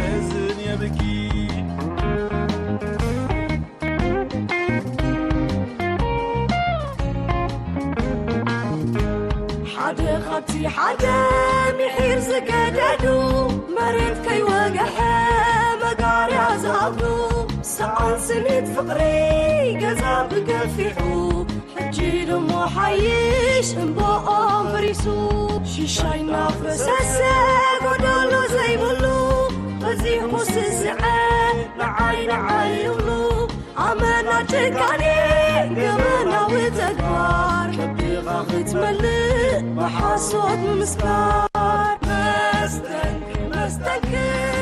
ሕዝን የብኪ። ሓደ ካብቲ ሓደ ምሒር ዝገደዱ፣ መሬት ከይወግሐ መጋርያ ዝኣብዱ፣ ሰኣን ስኒት ፍቕሪ ገዛ ብገፊሑ፣ ሕጂ ድሞ ሓይሽ እምባኦም ፈሪሱ፣ ሽሻይ እናፈሰሰ ጎደሎ ዘይብሉ፣ በዚሑ ስስዐ ንዓይ ንዓይ ይብሉ። ኣመና ጭካኔ ገበናዊ ተግባር፣ ከቢኻ ክትመልእ ብሓሶት ምምስካር። መስተንክር መስተንክር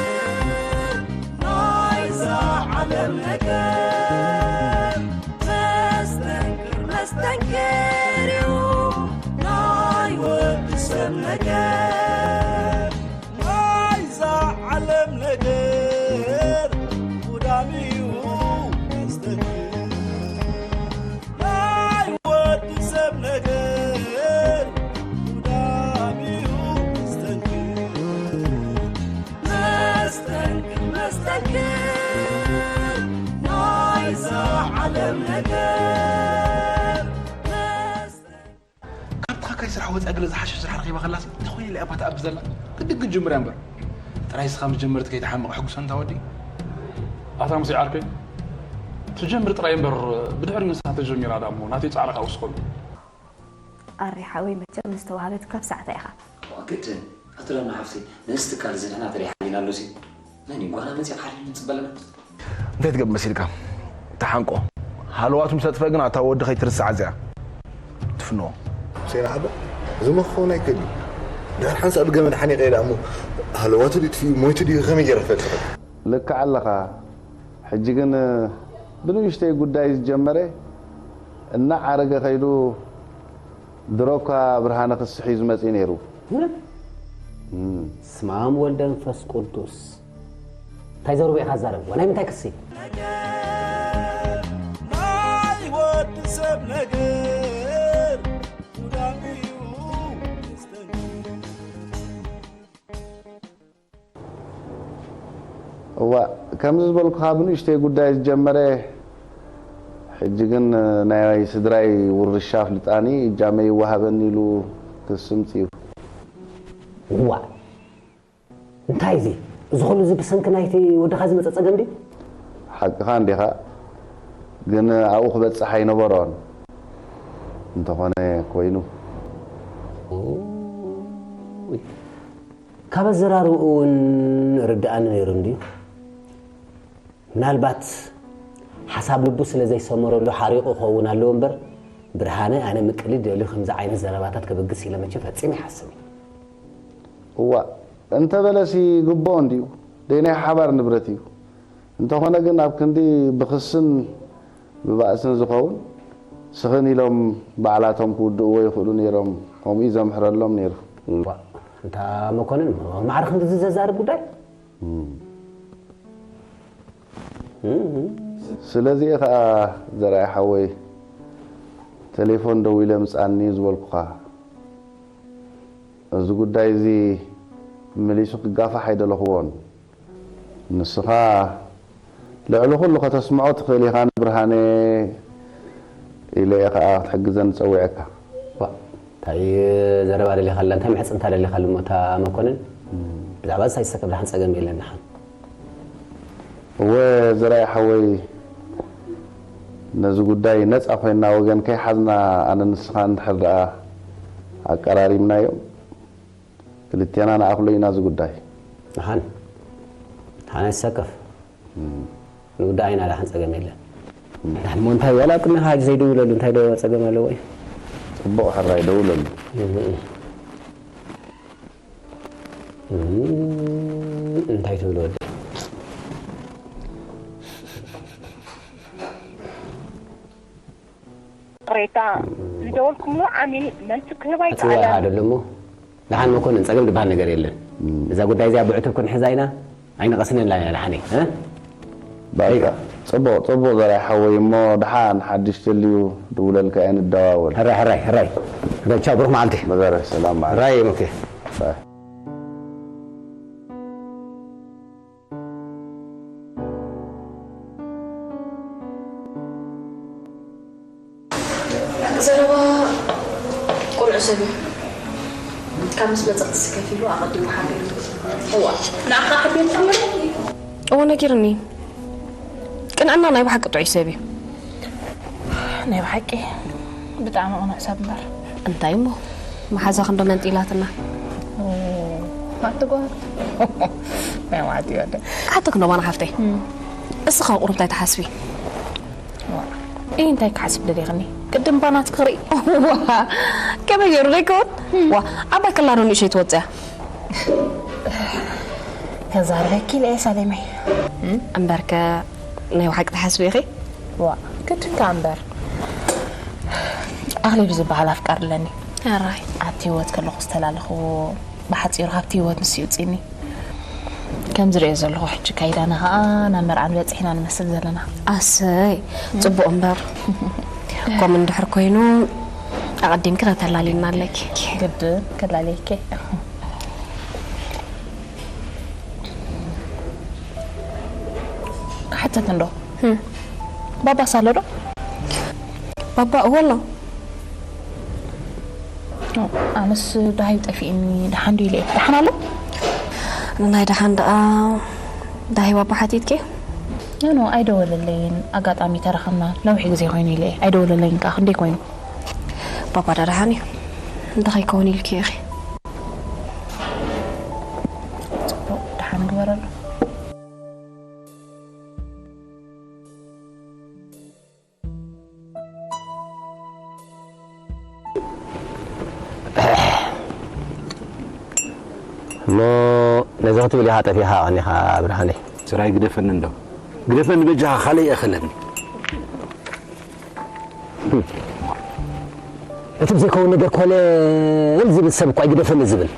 ናይዛ ዓለም ነገር፣ መስተንክር መስተንክር እዩ ናይ ወዲ ሰብ ነገር። ናይዛ ዓለም ነገር ጉዳም እዩ መስተንክር። ናይ ወዲ ሰብ ነገር ጉዳም እዩ መስተንክር። መስተንክር መስተንክር ናይዛ ዓለም ነገር። መስተንክር ካብ ተኻካይ ስራሕ ወፃኢ ገለ ዝሓሸ ስራሕ ረኺባ ከላሲ እንተኾይነ ኢለ እያ ባታ ኣብ ዘላ ግድን ክንጅምር እያ እምበር፣ ጥራይ እስኻ ምስ ጀመርት ከይትሓምቕ ሕጉሰ እንታ ወዲ። ኣታ ሙሴ ዓርከይ፣ ትጀምር ጥራይ እምበር ብድሕሪ ንስኻ ተጀሚራ ደኣ እሞ ናተይ ጻዕሪ ካብ ውስኸሉ። ኣሬ ሓወይ መቸም ዝተዋህበትካ ብሳዕታ ኢኻ። ግድን ኣቶ ዳና ሓፍቲ፣ ነዚ ትካል እዚ ንሕና ተደይ ሓሊና ኣሎሲ መን እዩ ጓና መፂኣ ሓሊሉ ንፅበለና? እንታይ ትገብር መሲልካ? ተሓንቆ። ሃለዋቱ ምስ ኣጥፍአ ግን ኣታ ወዲ ከይትርስዓ እዚኣ ትፍንዎ። ሴና ሓባ፣ እዚ እሞ ክኸውን ኣይክእልን እዩ። ድሕሪ ሓንሳእ ብገመድ ሓኒቐ ኢለ እሞ ሃለዋቱ ድዩ ጥፊኡ ሞይቱ ድዩ ከመይ ገይረ ክፈልጥ እኽእል? ልክዕ ኣለኻ። ሕጂ ግን ብንእሽተይ ጉዳይ ዝጀመረ እናዓረገ ከይዱ ድሮ እኳ ብርሃነ ክሲ ሒዙ መጺኡ ነይሩ። እውነት? እም። ስመ ኣብ ወልደ መንፈስ ቅዱስ። እንታይ ዘርቦ ኢኻ ትዛረብ? ዋላ ምንታይ ክሲ? ናይ ወዲ ሰብ ነገር ጉዳም እዩ። እዋ፣ ከምዚ ዝበልኩኻ ብንእሽተይ ጉዳይ ዝጀመረ፣ ሕጂ ግን ናይ ስድራይ ውርሻ ኣፍሊጣኒ፣ እጃመይ ይወሃበኒ ኢሉ ክሲ ኣምጺኡ። እዋ፣ እንታይ እዚ? እዚ ኹሉ እዚ ብሰንኪ ናይቲ ወድኻ ዝመጸ ጸገም ድዩ? ሓቅኻ እንዲኻ፣ ግን ኣብኡ ክበጽሕ ኣይነበሮን። እንተኾነ ኮይኑ። ኡይ፣ ካብ ኣዘራርብኡ እውን ርድኣኒ ነይሩ እንድዩ። ምናልባት ሓሳብ ልቡ ስለ ዘይሰመረሉ ሓሪቑ ክኸውን ኣለዎ እምበር፣ ብርሃነ ኣነ ምቅሊ ደልዩ ከምዚ ዓይነት ዘረባታት ከበግስ ኢለ መቸም ፈጺመ ይሓስብ። እዋእ፣ እንተበለሲ ይግብኦ እንድዩ። ደይ ናይ ሓባር ንብረት እዩ። እንተኾነ ግን ኣብ ክንዲ ብኽስን ብባእስን ዝኸውን ስኽን ኢሎም ባዕላቶም ክውድእዎ ይኽእሉ ነይሮም። ከምኡ እዩ ዘምሕረሎም ነይሩ። እዋእ፣ እንታ መኮንን፣ ማዕረ ክንድዚ ዘዛርብ ጉዳይ? እም። እም። ስለዚ እየ ኸዓ ዘርኣይ ሓወይ ቴሌፎን ደዊለ ምጻኒ ዝበልኩኻ። እዚ ጉዳይ እዚ መሊሱ ክጋፋሕ ኣይደለኽዎን። ንስኻ ልዕሊ ኩሉ ከተስምዖ ትኽእል ኢኻ ንብርሃነ ኢለ እየ ኸዓ ክትሕግዘኒ ጸዊዐካ። ዋ፣ እንታይ ዘረባ ደሊኻላ፣ እንታይ ምሕጽንታ ደሊኻሉ እሞ እታ መኮንን? ብዛዕባ ንሳ ይሰከፍ ደሓን ጸገም የለን ደሓን። እወ ዘርኣይ ሓወይ፣ ነዚ ጉዳይ ነጻ ኮይና ወገን ከይሓዝና ኣነ ንስኻ እንድሕር ደኣ ኣቀራሪብናዮ፣ ክልቴና ንኣኽሎ ኢና እዚ ጉዳይ። ደሓን፣ ደሓን ኣይትሰከፍ። እም። ንጉዳይ ኢና ደሓን ጸገም የለን። እም። ደሓን እሞ እንታይ ዋላ ቅድሚ ሕጂ ዘይደውለሉ እንታይ ዶ ጸገም ኣለዎ እዩ? ጽቡቕ ሕራይ ደውለሉ። እም። እም፣ እንታይ ትብሉ ወዲ? ቅሬታ ዝደወልኩምሉ ዓሚል መልሲ ክህብ ኣይከኣለን። ደሓን መኮንን፣ ጸገም ዝበሃል ነገር የለን። እም። እዛ ጉዳይ እዚኣ ብዕቱብ ክንሕዛ ኢና፣ ኣይንቐስንን ኢና ደሓነይ፣ እ? በቃ፣ ጽቡቕ፣ ጽቡቕ ዘርኣይ ሓወይ፣ እሞ ደሓን ሓድሽ ተልዩ ድውለልካ እየ፣ ንደዋወል። ሕራይ፣ ሕራይ፣ ሕራይ። ሕራይ፣ ቻው፣ ብሩኽ መዓልቲ። በዘርኣይ ሰላም መዓልቲ። ሕራይ፣ ኦኬ። ባይ። ዘረባ ቆልዑ ሰብ እዩ። ካብ ምስ መጸ ክስከፍ ኢሉ ኣቐዲሙ ሓቢሩ። እዋ፣ ንዓኻ ሓቢሩ ተምር? እዎ፣ ነጊርኒ። ቅንዕና ናይ ብሓቂ ጥዑይ ሰብ እዩ። ናይ ብሓቂ ብጣዕሚ ቅኑዕ ሰብ እምበር። እንታይ እሞ፣ መሓዛ ክንዶ መንጢላትና። ኣቲ ጓል። ናይ ዋዕቲ ወደ። ክሓተክ እንዶ፣ ባና ሓፍተይ። እስኻ ቁሩብ እንታይ ትሓስቢ? እ፣ እንታይ ክሓስብ ደሊኽኒ? ቅድም ባናት ክርኢ። ዋ፣ ከመይ ገይሩ ደይከውን? ዋ፣ ዓባይ ከላ ዶ ንእሸይ ትወፅያ? ከዛርበኪ ኢለ እየ፣ ሳሌመይ። እምበርከ፣ ናይ ብሓቂ ትሓስቢ ኢኺ? ዋ፣ ግድንካ እምበር። ኣኽሊሉ ዝበሃል ኣፍቃሪ ኣለኒ። ኣራይ። ኣብቲ ህይወት ከለኹ ዝተላለኽዎ፣ ብሓጺሩ ካብቲ ህይወት ንሱ ይውፅኒ። ከም ዝርእዮ ዘለኹ ሕጂ ካይዳና ኸኣ ናብ መርዓ ንበጽሕ ኢና ንመስል ዘለና። ኣሰይ፣ ጽቡቕ እምበር። ከምኡ እንድሕር ኮይኑ፣ ኣቐዲምኪ ከተላልይና ኣለኪ። ግድን፣ ከላልየኪ። ክሓተኪ እንዶ? ህም። ባባስ ኣሎ ዶ? ባባ፣ እወ ኣሎ። ኣነስ ዳሃዩ ጠፊእኒ፣ ደሓን ዶ ኢለ እየ። ደሓን ኣሎ? ንናይ ደሓን ደኣ ዳሃዩ ባባ ሓቲትኪ? ኖ፣ ኖ፣ ኣይደወለለይን። ኣጋጣሚ ተረኸብና ነዊሕ ግዜ ኮይኑ ኢለ እየ። ኣይደወለለይን ከኣ፣ ክንደይ ኮይኑ? ባባ ዳ ደሓን እዩ። እንተ ከይከውን ኢልኪ ኢኺ። ጽቡቕ፣ ደሓን ግበረሉ። እሞ ነዚ ክትብል ኢኻ ጠፊእኻ ቀኒኻ ብርሃነይ። ስራይ ግደፈኒ እንዶ። ግደፈኒ በጃኻ፣ ካልእ ይእኸለኒ። እቲ ብዘይከውን ነገር ኮለል ዝብል ሰብ እኳ እዩ ግደፈኒ ዝብል።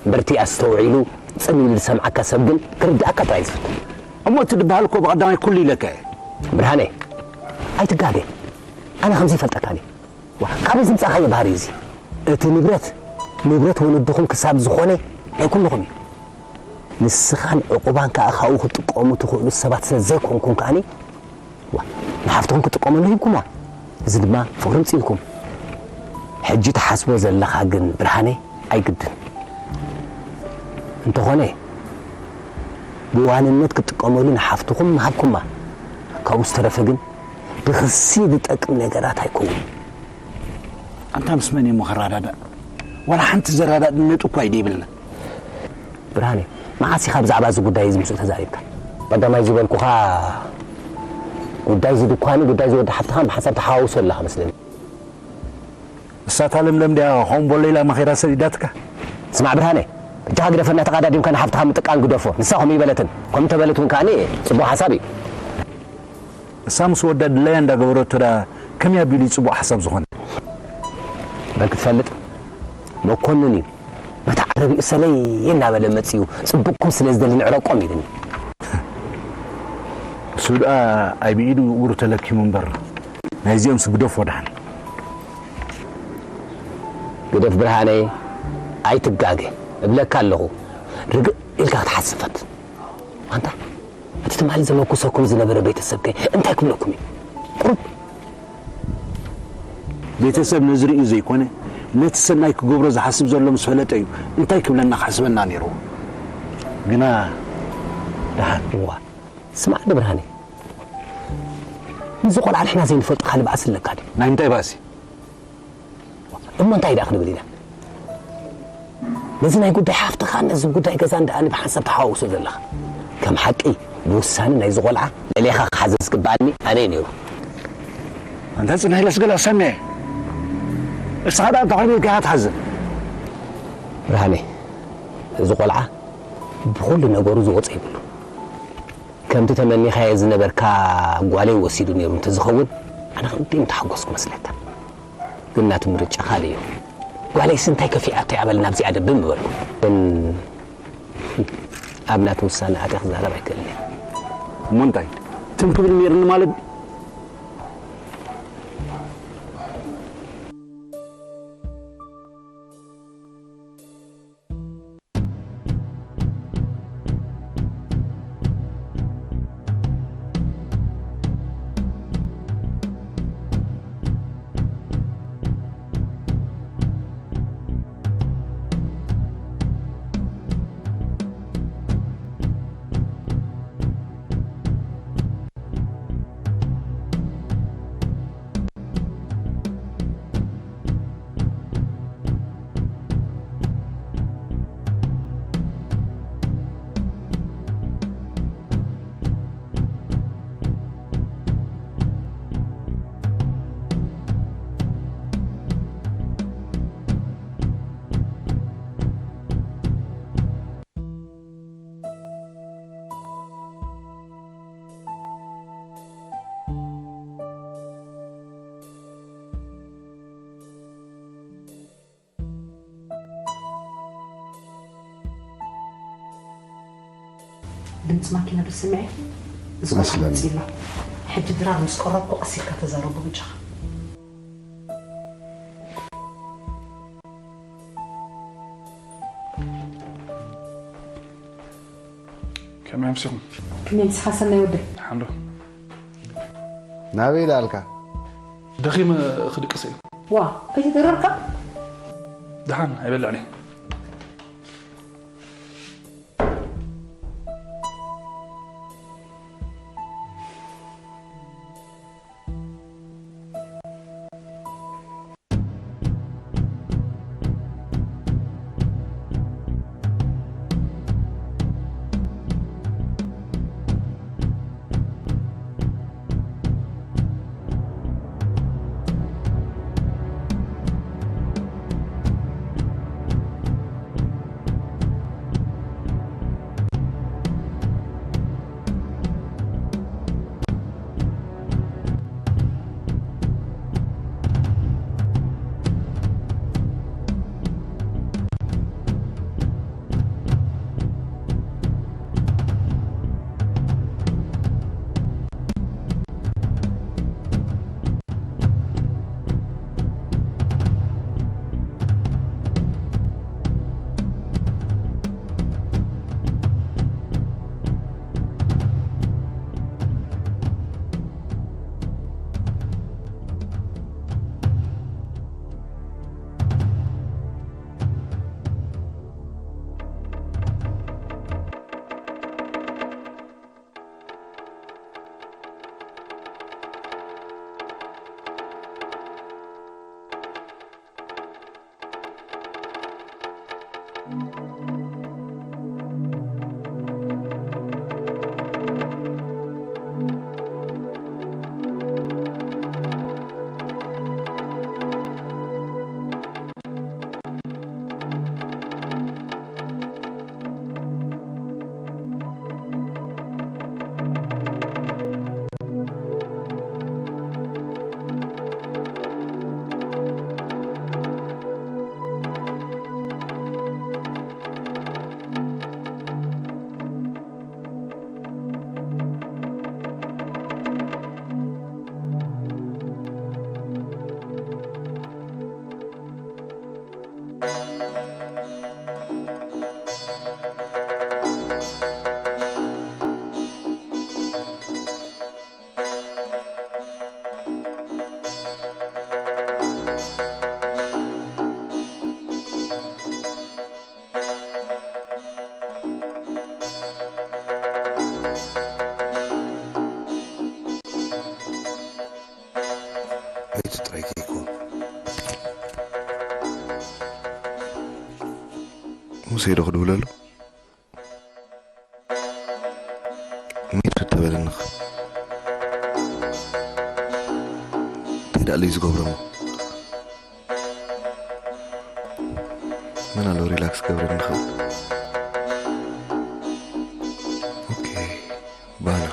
እምበርቲ ኣስተውዒሉ ጽን ኢሉ ዝሰምዓካ ሰብ ግን ክርድኣካ ጥራይ ዝፍትን። እሞ እቲ ድበሃል እኮ ብቐዳማይ ኩሉ ኢለካ እየ። ብርሃነ፣ ኣይትጋገ። ኣነ ከምዚ ይፈልጠካን እየ። ዋ፣ ካበይ ዝምጻእካዮ ባህሪ እዚ? እቲ ንብረት፣ ንብረት ወለድኹም ክሳብ ዝኾነ ናይ ኩልኹም እዩ። ንስኻን ዕቑባን ከኣ ካብኡ ክትጥቀሙ ትኽእሉ ሰባት ስለ ዘይኮንኩም ከኣኒ፣ ዋ፣ ንሓፍትኹም ክትጥቀመሉ ሂብኩማ። እዚ ድማ ፍቕሪ ኣምጺኡልኩም። ሕጂ ትሓስቦ ዘለኻ ግን ብርሃነ ኣይግድን። እንተኾነ፣ ብዋንነት ክትጥቀመሉ ንሓፍትኹም ሃብኩማ። ካብኡ ዝተረፈ ግን ብኽሲ ዝጠቅም ነገራት ኣይኮኑን። ኣንታ ምስ መን እሞ ክረዳዳእ? ዋላ ሓንቲ ዘረዳድእ ነጥቢ እኳ እዩ ዘይብልና። ብርሃነ፣ መዓስ ኢኻ ብዛዕባ እዚ ጉዳይ እዚ ምስኡ ተዛሪብካ? ቀዳማይ ዝበልኩኻ ጉዳይ እዚ ድኳኒ፣ ጉዳይ እዚ ወዲ ሓፍትኻን ብሓንሳብ ተሓዋውሶ ኣለኻ መስለኒ። እሳ እታ ለምለም ድያ ኾምቦሎ ኢላ መኺራ ሰዲዳትካ? ስማዕ ብርሃነ፣ እጃኻ ግደፈና፣ ተቓዳዲምካ ንሓፍትኻ ምጥቃም ግደፎ። ንሳ ከምኡ ይበለትን፣ ከምኡ ተበለት እውን ከኣኒ ጽቡቕ ሓሳብ እዩ። እሳ ምስ ወዳ ድላያ እንዳገበረቶ ደኣ ከመይ ኣቢሉ እዩ ጽቡቕ ሓሳብ ዝኾነ? በል ክትፈልጥ፣ መኮንን እዩ። በታ ዓረቢኡ ሰለይ እናበለ መጺኡ፣ ጽቡቕኩም ስለ ዝደሊ ንዕረቆም ኢሉኒ። እሱ ደኣ ኣይ ብኢዱ እግሩ ተለኪሙ እምበር፣ ናይዚኦምስ ግደፎ ደሓን። ግደፍ ብርሃነይ፣ ኣይትጋገ እብለካ ኣለኹ። ርግእ ኢልካ ክትሓስብ ፈትን። ኣንታ፣ እቲ ትማሊ ዘመኩሰኩም ዝነበረ ቤተሰብ ከ እንታይ ክብለኩም እዩ? ቁሩብ። ቤተሰብ ነዚ ርእዩ ዘይኮነ፣ ነቲ ሰናይ ክገብሮ ዝሓስብ ዘሎ ምስ ፈለጠ እዩ እንታይ ክብለና ክሓስበና ነይርዎ። ግና ደሓን። እዋ፣ ስማዕ እንዶ ብርሃነ፣ ምስዚ ቆልዓ ንሕና ዘይንፈልጦ ካልእ ባእሲ ኣለካ ድዩ? ናይ ምንታይ ባእሲ? እሞ እንታይ ደኣ ክንብል ኢና? ነዚ ናይ ጉዳይ ሓፍትኻን ነዚ ጉዳይ ገዛን ደኣ ብሓንሳብ ተሓዋውሶ ዘለኻ። ከም ሓቂ ብውሳነ ናይዚ ቆልዓ ለሌኻ ክሓዘ ዝግብኣኒ ኣነ እየ ነይሩ። ኣንታ ጽንሕ ኢለስ ገለ ክሰምዕ እየ። እስኻ ደኣ እንታይ ኮይኑ ኢልካ ኢኻ ትሓዝን? ብርሃነይ፣ እዚ ቆልዓ ብኹሉ ነገሩ ዝወጸ ይብሉ። ከምቲ ተመኒኻዮ ዝነበርካ ጓለይ ወሲዱ ነይሩ እንተዝኸውን፣ ኣነ ክንደይ ምተሓጎስኩ መስለካ። ግን ናቱ ምርጫ ካልእ እዩ። ጓለይስ እንታይ ከፊኣቶ እያ በል ናብዚኣ ደብም ምበልኩ። ግን ኣብ ናቱ ውሳነ ኣትየ ክዛረብ ኣይክእልን እየ። እሞ እንታይ? ትም ክብል ነይርኒ ማለት ድዩ? ድምፂ ማኪና ዶ ስምዐ? እዚ ቆልዓ መስለኒ። መፂኡ ኣሎ። ሕጂ ድራር ምስ ቀረብኩ ቀስ ኢልካ ተዛረቦ በጃኻ። ከመይ ኣምሲኹም? ከመይ ኣምሲኻ ሰናይ ወደይ? ሓንዶ። ናበይ ደኣልካ? ደኺመ ክድቅስ እየ። ዋ፣ ከይተደረርካ? ደሓን ኣይበልዕን እየ። ኣይቱ ጥራይ ከይኮን ሙሴ ዶ ክድውለሉ? ሜቱ ተበለንኽ እንታይ ደኣ ለይ ዝገብሮም? መን ኣሎ ሪላክስ ገብረኒ ንኽእል? ኦኬ፣ ባና፣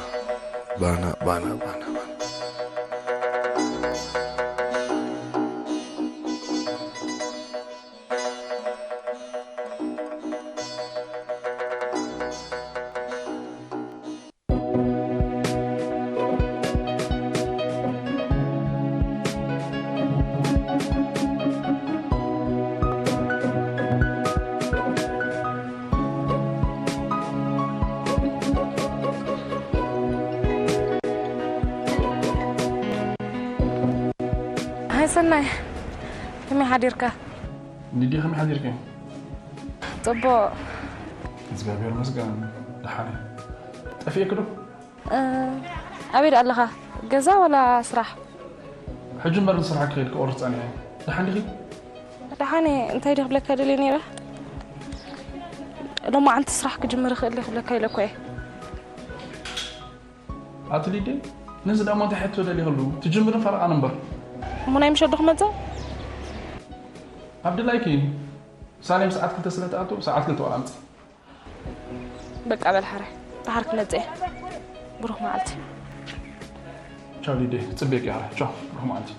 ባና፣ ባና፣ ባና፣ ባና። ሃይ ሰናይ፣ ከመይ ሓዲርካ? ሊድያ፣ ከመይ ሓዲርኪ? ጽቡቕ። እግዚኣብሔር ይመስገን፣ ደሓን እየ። ጠፊእኪ ዶ? እ፣ ኣበይ ደኣ ኣለኻ? ገዛ ወላ ስራሕ? ሕጂ እምበር ንስራሕ ክኸይድ ክቆርጽ ጸኒሐ። ደሓን ዲኺ? ደሓን እየ። እንታይ ድየ ክብለካ ደልየ ነይረ? ሎማዓንቲ ስራሕ ክጅምር እኽእል እየ ክብለካ ኢለ እኮ እየ። ኣቲ ሊድያ፣ ነዚ ደኣ እሞ እንታይ ሕቶ ደሊኽሉ? ትጅምርን ፈረቓን እምበር። እሞ ናይ ምሸት ዶ ክመጽእ? ኣብ ድላይኪ። ሳሌም ሰዓት ክልተ ስለ ትኣቱ፣ ሰዓት ክልተ ዋላ ኣምጽእ። በቃ በል ሓራይ፣ ደሓር ክመጽእ እየ። ብሩኽ መዓልቲ። ቻው ሊድያ፣ ክጽበየኪ እየ ሓራይ። ቻው፣ ብሩኽ መዓልቲ።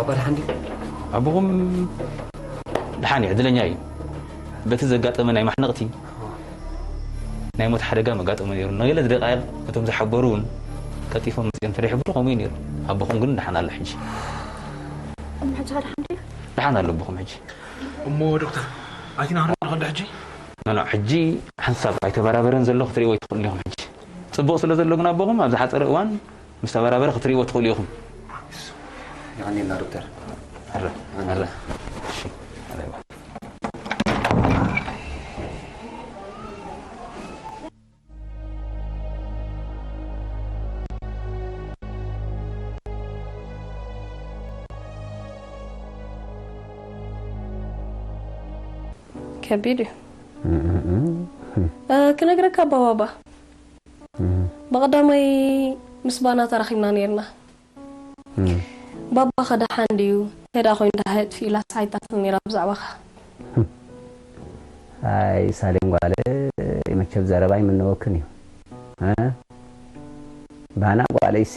ኣባ ደሓን ድዩ? ኣቦኹም ደሓን እዩ፣ ዕድለኛ እዩ። በቲ ዘጋጠመ ናይ ማሕነቕቲ ናይ ሞት ሓደጋ መጋጠሙ ነይሩ። ንገለ ደቃይቕ እቶም ዝሓበሩ እውን ቀልጢፎም መጺኦም እንተደይሕብሩ ከምኡ እዩ ነይሩ። ኣቦኹም ግን ደሓን ኣሎ ሕጂ። እሞ ሕጂ ከ ደሓን ድዩ? ደሓን ኣሎ ኣቦኹም ሕጂ። እሞ ዶክተር፣ ኣቲና ክንርኢ ንኽእል ዶ ሕጂ? ኖ፣ ኖ፣ ሕጂ ሓንሳብ ኣይተበራበረን ዘሎ ክትርእይዎ ኣይትኽእሉን ኢኹም ሕጂ። ጽቡቕ ስለ ዘሎ ግን ኣቦኹም ኣብ ዝሓጸረ እዋን ምስ ተበራበረ ክትርእይዎ ትኽእሉ ኢኹም። የቐንየልና ዶክተር። ኣረ፣ ኣረ። እሺ፣ ኣረ። ከቢድ እዩ። እ፣ ክነግረካ ኣባ ባባ። ብቐዳማይ ምስ ባና ተራኺብና ነይርና። ባባ ከ ደሓን ድዩ? እንታይ ደኣ ኮይኑ ደሃይ ኣጥፊእላስ ኣይታትን ነይራ ብዛዕባኻ? ኣይ ሳሌም ጓለ፣ መቸም ዘረባ ኣይምነወክን እዩ። እ? ባና ጓለይሲ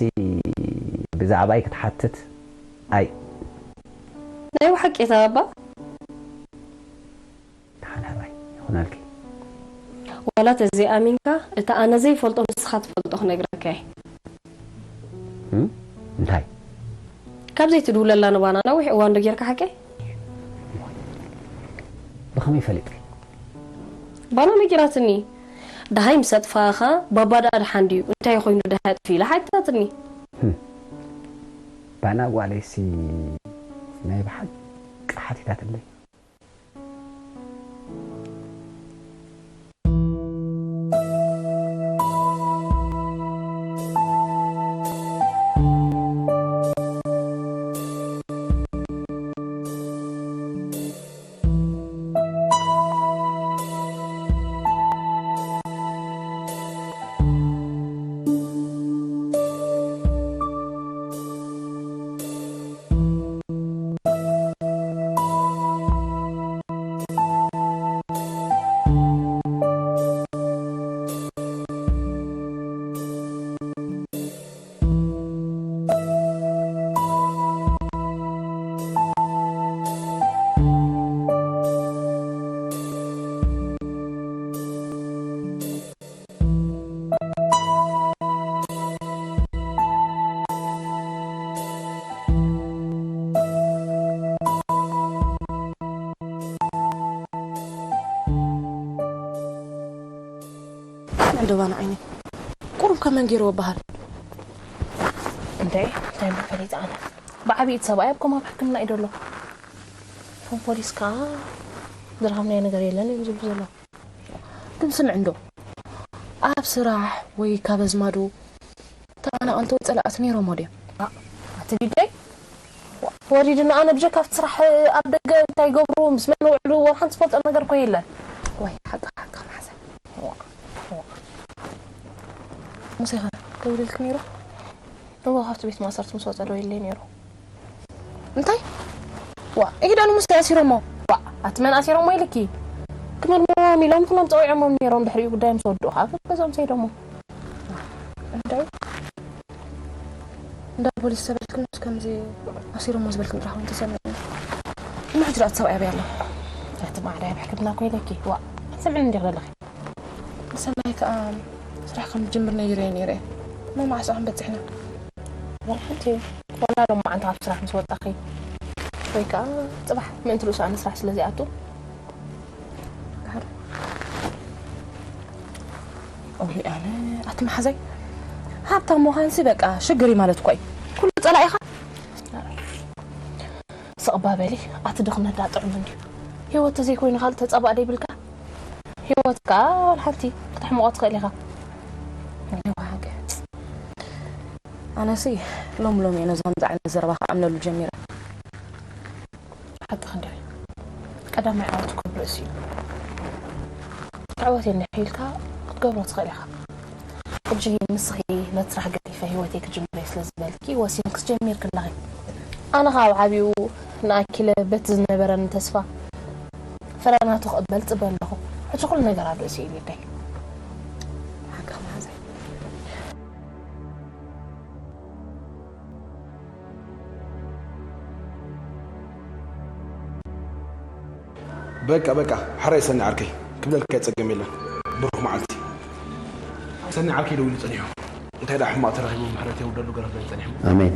ብዛዕባይ ክትሓትት፣ ኣይ። ናይ ብሓቂ እታ ባባ? ደሓን ሕራይ ይኹነልኪ። ዋላ ተዘይኣሚንካ፣ እቲ ኣነ ዘይፈልጦ ንስኻ ትፈልጦ ክነግረካ እየ። እም? እንታይ? ካብ ዘይትድውለላ ንባና ነዊሕ እዋን ዶ ጌርካ ሓቀይ? ብኸመይ ፈሊጥኪ? ባና ነጊራትኒ። ደሃይ ምስ ኣጥፋእኻ፣ ባባ ደኣ ደሓን ድዩ? እንታይ ኮይኑ ደሃይ ኣጥፊእላ ሓቲታትኒ። ህም። ባና ጓለይሲ ናይ ብሓቂ ሓቲታትለይ። እንደባና ዓይኒ ቁሩብ ከመን ገይርዎ በሃል። እንተ እንታይ እሞ ፈሊጠ ኣነ። ብዓብዪ እቲ ሰብኣይ ኣብ ኮማ ኣብ ሕክምና እዩ ዘሎ። እቶም ፖሊስ ከኣ ዝረኸብናዮ ነገር የለን እዮም ዝብሉ ዘለዉ። ግን ስምዕ እንዶ፣ ኣብ ስራሕ ወይ ካብ ኣዝማዱ ተቐናቐንቲ ወይ ጸላእቲ ነይሮሞ ድዮም? ኣ፣ ኣቲ ግደይ፣ ወሪድና ኣነ ብጀካ ኣብቲ ስራሕ ኣብ ደገ እንታይ ይገብሩ፣ ምስ መን ይውዕሉ፣ ወላ ሓንቲ ዝፈልጦ ነገር እኮ የለን። ወይ፣ ሓቂ፣ ሓቂ፣ መሓዛ። ዋ፣ ዋ። ሙሴ ኸ ደዊሉልኪ ነይሩ? እወ፣ ካብቲ ቤት ማእሰርቲ ምስ ወጸ ደዊሉለይ ነይሩ። እንታይ? ዋ፣ ኢሂዳ ንሙሴ ኣሲሮሞ። ዋ፣ ኣቲ መን ኣሲሮሞ ኢልኪ? ክመርምሮም ኢሎም ክሎም ጸዊዖሞም ነይሮም፣ ድሕሪኡ ጉዳዮም ምስ ወድኡ ኸኣ ገዝኦም ሰይዶሞ። እንታይ? እንዳ ፖሊስ ተበልክን ከምዚ ኣሲሮሞ ዝበልክን ጥራሕ እውን ተሰሚዑ። እሞ ሕጂ ደኣ እቲ ሰብኣይ ኣበይ ኣሎ? ኣቲ ማዕረ ኣብ ሕክምና እኮ ኢለኪ። ዋ፣ ትሰምዕኒ እንዲኺ ዘለኺ? ሰናይ ከኣ ስራሕ ከም ዝጅምር ነጊረዮ ነይረ። እሞ መዓስ ኣኹም በጺሕና? ዋላ ሓንቲ እዩ። ዋላ ሎም መዓልቲ ካብ ስራሕ ምስ ወጻኺ ወይ ከኣ ጽባሕ ምእንቲ ርእሱ ኣነ ስራሕ ስለ ዘይኣቱ። ድሓር። ኦይ ኣነ ኣቲ መሓዛይ ሃብታም ምዃንሲ በቃ ሽግር እዩ ማለት እኮ እዩ። ኩሉ ጸላኢኻ። ስቕ እባ በሊ፣ ኣቲ ድኽነት ደኣ ጥዑም እንድዩ። ህይወት ተዘይኮይኑ ካልእ ተጻባእ ዶ ይብልካ? ህይወትካ ዋላ ሓንቲ ክተሕምቖ ትኽእል ኢኻ። እኔ ዋሃገ። ኣነሲ ሎም ሎም እየ ነዚ ከምዚ ዓይነት ዘረባ ክኣምነሉ ጀሚረ። ሓቂ ክንደይ ቀዳማይ ዓወት ክብርስ እዩ። ክዕወት እየ እንድሕር ኢልካ ክትገብሮ ትኽእል ኢኻ። ሕጂ ንስኺ ነቲ ስራሕ ገዲፈ ህይወተይ ክጅምር እየ ስለ ዝበልኪ ወሲንክስ ጀሚርኪ ኣለኺ። ኣነ ኸኣ ኣብ ዓቢኡ ንኣኪለ በቲ ዝነበረኒ ተስፋ ፈረናቱ ክቕበል ጽበ ኣለኹ። ሕጂ ኩሉ ነገር ኣብ ርእሲ እዩ ግደይ። ሓቅኺ መሓዛይ። በቃ በቃ፣ ሕራይ ሰኒ ዓርከይ፣ ክብለልካ ጸገም የለን። ብሩኽ መዓልቲ። ሰኒ ዓርከይ ደዊሉ ጸኒሑ። እንታይ ደኣ ሕማቕ ተረኺቡ፣ ምሕረት የውርደሉ፣ ገረብ ጸኒሑ። ኣሜን።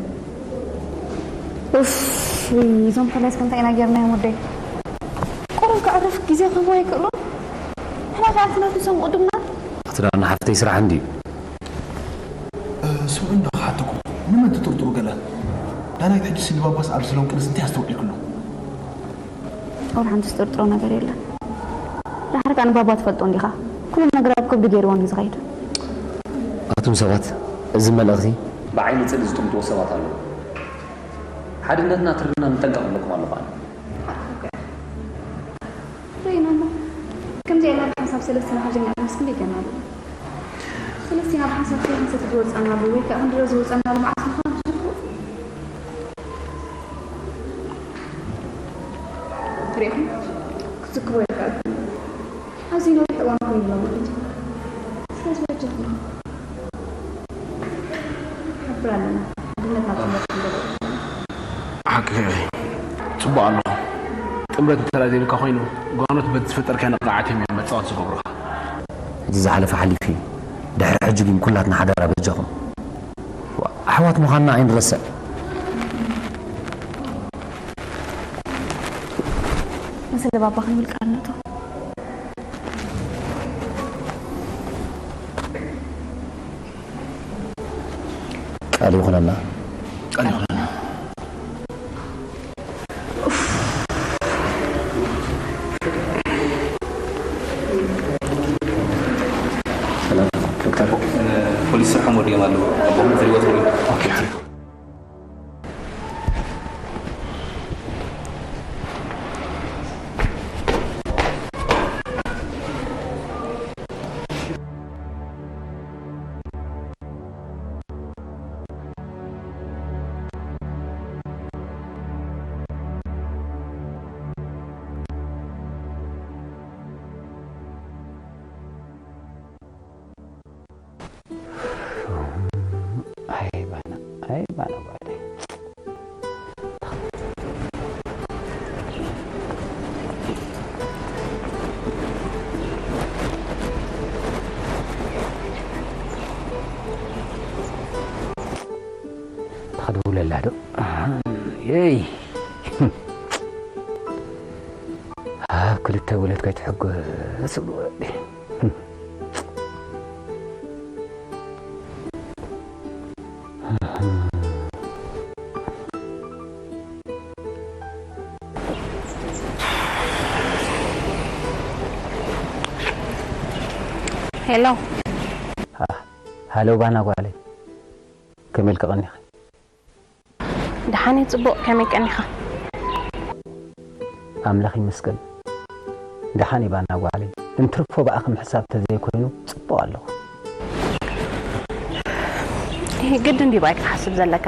ኡፍ፣ እዞም ፖሊስ ከ እንታይ ኢና ጌርናዮም ወደይ? ቁሩብ ከዕርፍ ግዜ ክህቦ ኣይክእሉን? ንሕና ከኣ ኣትና ኪሶም ቅድምና። ኣቲ ዳና ሓፍተይ፣ ስራሕ እንድዩ። ስምዑ እንዶ ክሓተኩም፣ ንመን ትጥርጥሩ ገለ? ዳናይት ሕጂ ስኒ ባባስ ኣብ ስሎም ቅንስ እንታይ ኣስተውዒልክሉ? ኦር ሓንቲ ዝጥርጥሮ ነገር የለን። ዳሕር ከኣ ንባባ ትፈልጦ እንዲኻ። ኩሉ ነገር ኣብ ከብዱ ገይርዎ እንድዩ ዝኸይድ። ኣቱም ሰባት፣ እዚ መልእኽቲ ብዓይኒ ጽልኢ ዝጥምትዎ ሰባት ኣለዉ። ሓድነትና ትርና ንጠንቀቕ እብለኩም ኣለኹ ኣነ። ርእይና እሞ ከምዚ ኢልና ብሓንሳብ ሰለስተ ንሓርጀኛ ክንስ ክንደይ ጌርና ኣለና። ሰለስቲና ብሓንሳብ ከይንሰቲ ዝወጻናሉ ወይ ከኣ ክንድሮ ዝወጻናሉ መዓስ ምዃኑ ትዝክሩ? ርኢኹም ክትዝክሩ ይከኣልኩም። ኣዝዩ ነዊሕ እዋን ኮይኑ ኣሎ ማለት እዩ። ስለዚ በጃኹም ንሓብር ኣለና። ሓድነትና ብትምህርቲ ክንገብሮ። ሓቅኺ ኢኺ። ጽቡቕ ኣለኹ። ጥምረት እንተ ደኣ ዘይብልካ ኮይኑ፣ ጓኖት በቲ ዝፈጠርካዮ ንቕዓት እዮም እዮም መጻወቲ ዝገብሩኻ። እቲ ዝሓለፈ ሓሊፉ እዩ። ድሕሪ ሕጂ ግን ኩላትና ሓደራ በጃኹም። ኣሕዋት ምዃንና ኣይንረስዕ። ንስለ ባባ ክንብል ቃል ንእቶ። ቃል ይኹነና። ቃል ይኹነና። ሰላም ዶክተር። ፖሊስ ስርሖም ወዲኦም ኣለዉ። ኣቦም ዝሪዎ ትብሉ። ኣይ ባና ኣይ ባና ጓለይ። ትኸድውለላ ዶ? የይ ኣብ ክልተ ውለት ከይትሕጎስ እብሉ ወዲ። ሄሎ። ሃሎ ባና ጓለይ፣ ከመይ ኢልኪ ቀኒኺ? ደሓን እየ ጽቡቕ፣ ከመይ ቀኒኻ? ኣምላኽ ይመስገን ደሓን እየ ባና ጓለይ። እንትርፎ ብኣኺ ምሕሳብ ተዘይኮይኑ ጽቡቕ ኣለኹ። ይሄ ግድን ድዩ ብኣይ ክትሓስብ ዘለካ?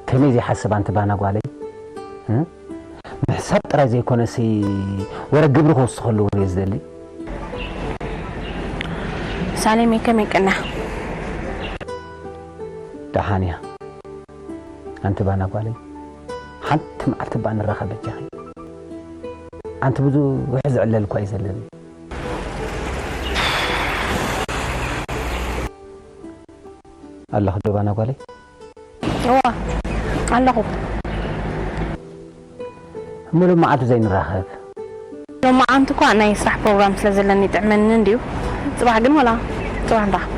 ከመይ ዘይሓስብ ኣንቲ ባና ጓለይ? እ? ምሕሳብ ጥራይ ዘይኮነሲ ወረ ግብሪ ክወስኸሉ እውን እየ ዝደሊ። ሳሌመይ ከመይ ቀና? ደሓን እያ ኣንቲ ባና ጓለይ። ሓንቲ መዓልቲ እባ ንራኸብ በጃኺ። ኣንቲ ብዙሕ ዝዕለል እኳ እዩ ዘለኒ። ኣለኺ ዶ ባና ጓለይ? እዋ ኣለኹ። እሞ ሎመዓልቲ ዘይንራኸብ? ሎመዓንቲ እኳ ናይ ስራሕ ፕሮግራም ስለ ዘለኒ ይጥዕመኒ እንድዩ። ጽባሕ ግን ወላ ጽባሕ ንራኸብ።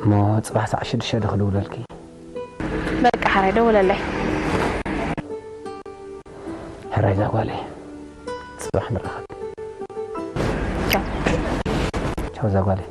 እሞ ጽባሕ ሰዓት ሽዱሽተ ዶ ክድውለልኪ? በቃ ሕራይ ደውለለይ። ሕራይ እዛ ጓለይ። ጽባሕ ንራኸብ። ቻው። ቻው እዛ ጓለይ።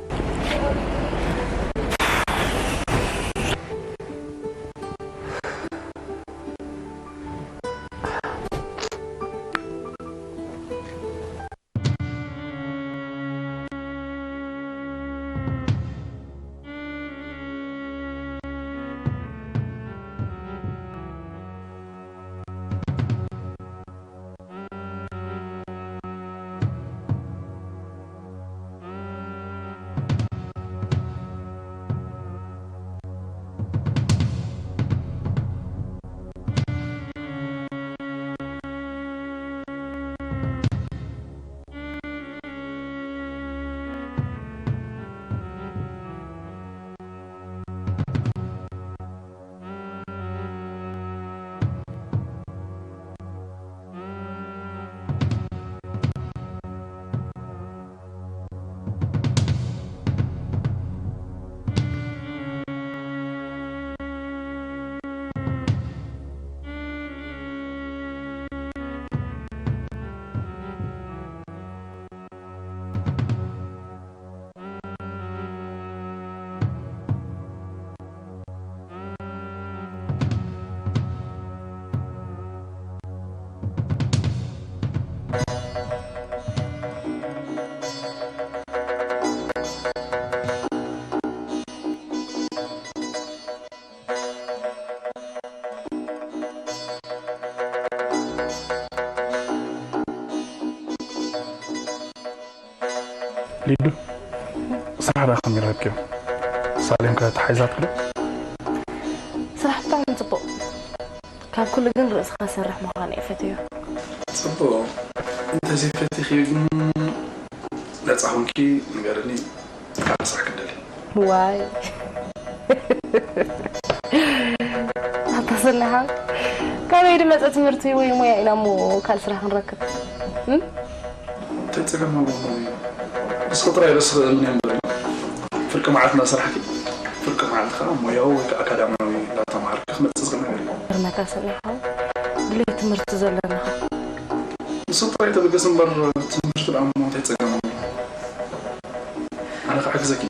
ሊዱ፣ ስራሕ ደኣ ከመይ ረኪቡ? ሳሌም ከ ተሓይዛትኪ ዶ? ስራሕ ብጣዕሚ ጽቡቕ። ካብ ኩሉ ግን ርእስኻ ሰርሕ ምዃን እየ ፈትዮ። ጽቡቕ። እንተዘይፈቲኺ ግን ነጻ ኹንኪ ንገርኒ፣ ካልእ ስራሕ ክደሊ። ዋይ ኣታ ሰናይ ሓው፣ ካበይ ድመጸ ትምህርቲ ወይ ሞያ ኢና እሞ ካልእ ስራሕ ክንረክብ? እም? እንታይ ጸገም ኣለዎ? ንስኺ ጥራይ ርእስኺ እመኒ እምበር፣ ፍርቂ መዓልቲ እናሰራሕኪ ፍርቂ መዓልቲ ከዓ ሞያዊ ወይ ከዓ ኣካዳሚያዊ እንዳተምሃርኪ ክመጽእ ዝኽእል ነገር የለን። ግርመካ ሰናይ ሓው፣ ድሌት ትምህርቲ ዘለና። ንስኺ ጥራይ ተበገሲ እምበር ትምህርቲ ደኣ እሞ እንታይ ጸገም ኣለዎ? ኣነ ክሕግዘኪ።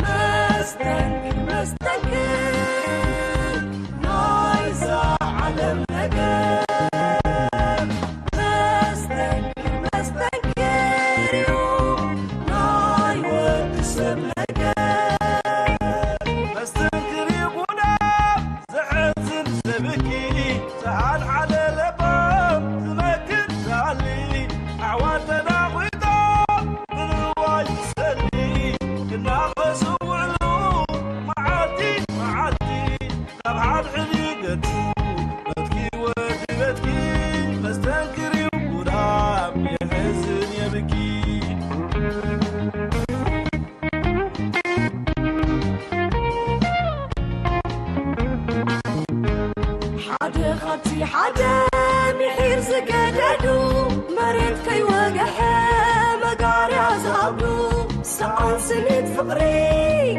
መስተንክር መስተንክር ናይዛ ዓለም ነገር። መስተንክር መስተንክር እዩ ናይ ወዲ ሰብ ነገር። መስተንክር እዩ ጉዳም ዘሕዝን ዘብኪ፣ ዝሓልሓለ ለባም ዝመክር ዝሃሊ፣ ኣሕዋት ተናኺቶም ምንዋይ ዝሰሊ፣ ክናኸሱ ውዕሉ መዓልቲ መዓልቲ፣ ናብ ሓድሕድ ይገድፉ በትኪ ወዲ በትኪ፣ መስተንክር እዩ ጉዳም የሕዝን የብኪ። ሓደ ካብቲ ሓደ ምሒር ዝገደዱ፣ መሬት ከይወግሐ መጋርያ ዝኣብዱ፣ ሰኣን ስኒት ፍቕሪ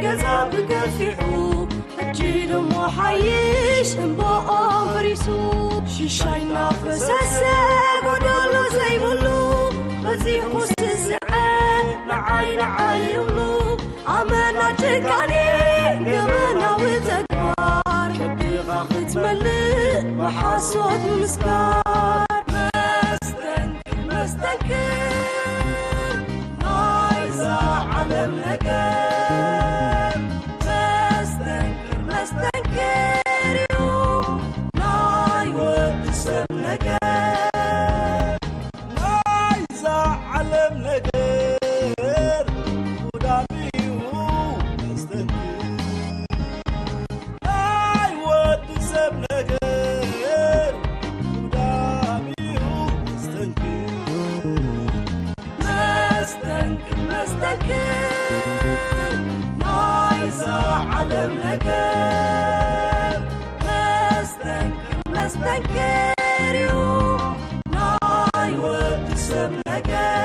ገዛ ብገፊሑ፣ ሕጂ ድሞ ሓይሽ እምባኦም ፈሪሱ። ሽሻይ እናፈሰሰ ጎደሎ ዘይብሉ፣ በዚሑ ስስዐ ንዓይ ንዓይ ይብሉ። ኣመና ጭካኔ ገበናዊ ተግባር፣ ሕግኻ ክትመልእ ብሓሶት ምስጋር። መስተንክር መስተንክር ናይዛ ዓለም ነገር፣ መስተንክር መስተንክር እዩ ናይ ወዲ ሰብ ነገር። ናይዛ ዓለም ነገር ጉዳም እዩ መስተንክር። ናይ ወዲ ሰብ ነገር ጉዳም እዩ መስተንክር። መስተንክር መስተንክር ናይዛ ዓለም ነገር። መስተንክር መስተንክር እዩ ናይ ወዲ ሰብ ነገር።